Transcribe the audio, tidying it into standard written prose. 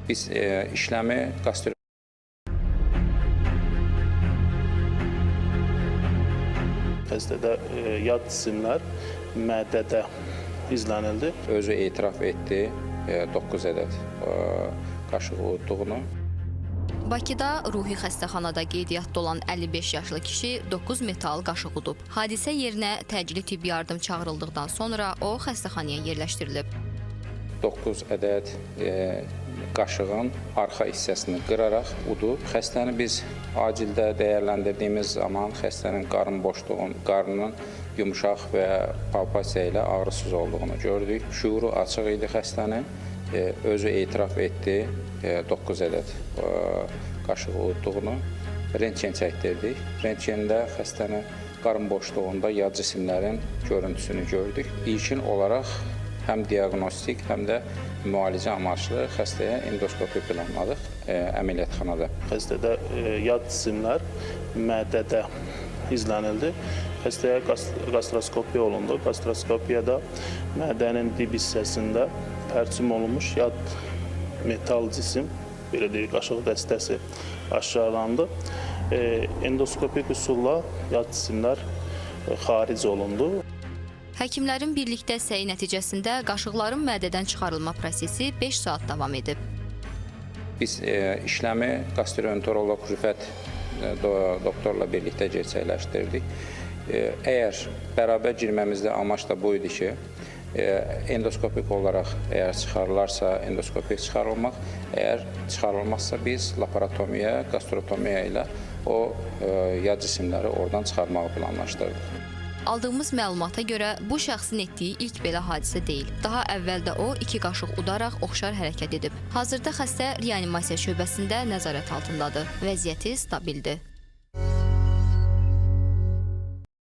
Biz işləmi qastro Xəstədə yad cisimlər mədədə izlənildi. Özü etiraf etdi 9 ədəd qaşıq udduğunu. Bakıda ruhi xəstəxanada qeydiyyatda olan 55 yaşlı kişi 9 metal qaşıq udub. Hadisə yerinə təcili tibbi yardım çağırıldıqdan sonra o xəstəxanaya yerləşdirilib. 9 ədəd qaşığın arxa hissəsini qıraraq udub. Xəstəni biz acildə dəyərləndirdiyimiz zaman xəstənin qarın boşluğun, qarnının yumşaq və palpasiya ilə ağrısız olduğunu gördük. Şuuru açıq idi xəstənin. Özü etiraf etdi 9 ədəd qaşığı udduğunu. Rentgen çəkdirdik. Rentgendə xəstənin qarın boşluğunda yad cisimlərin görüntüsünü gördük. İlkin olaraq həm diaqnostik, həm də müalicə amaçlı xəstəyə endoskopi planladıq əməliyyatxanada. Xəstədə yad cisimlər mədədə izlənildi. Xəstəyə gastroskopiya olundu. Gastroskopiyada mədənin dib hissəsində pərçim olunmuş yad metal cisim, belə deyək, qaşıq dəstəsi aşkarlandı. Endoskopik üsulla yad cisimlər xaric olundu. Həkimlərin birlikdə səyi nəticəsində qaşıqların mədədən çıxarılma prosesi 5 saat davam edib. Biz işləmi gastroenteroloq Rüfət doktorla birlikdə gerçəkləşdirdik. Əgər bərabər girməmizdə amac da bu idi ki, endoskopik olaraq əgər çıxarılarsa, endoskopik çıxarılmaq, əgər çıxarılmazsa biz laparotomiya, gastrotomiya ilə o yad cisimləri oradan çıxarmağı planlaşdırdıq. Aldığımız məlumata görə bu şəxsin etdiyi ilk belə hadisə deyil. Daha əvvəl də o 2 qaşıq udaraq oxşar hərəkət edib. Hazırda xəstə reanimasiya şöbəsində nəzarət altındadır. Vəziyyəti stabildir.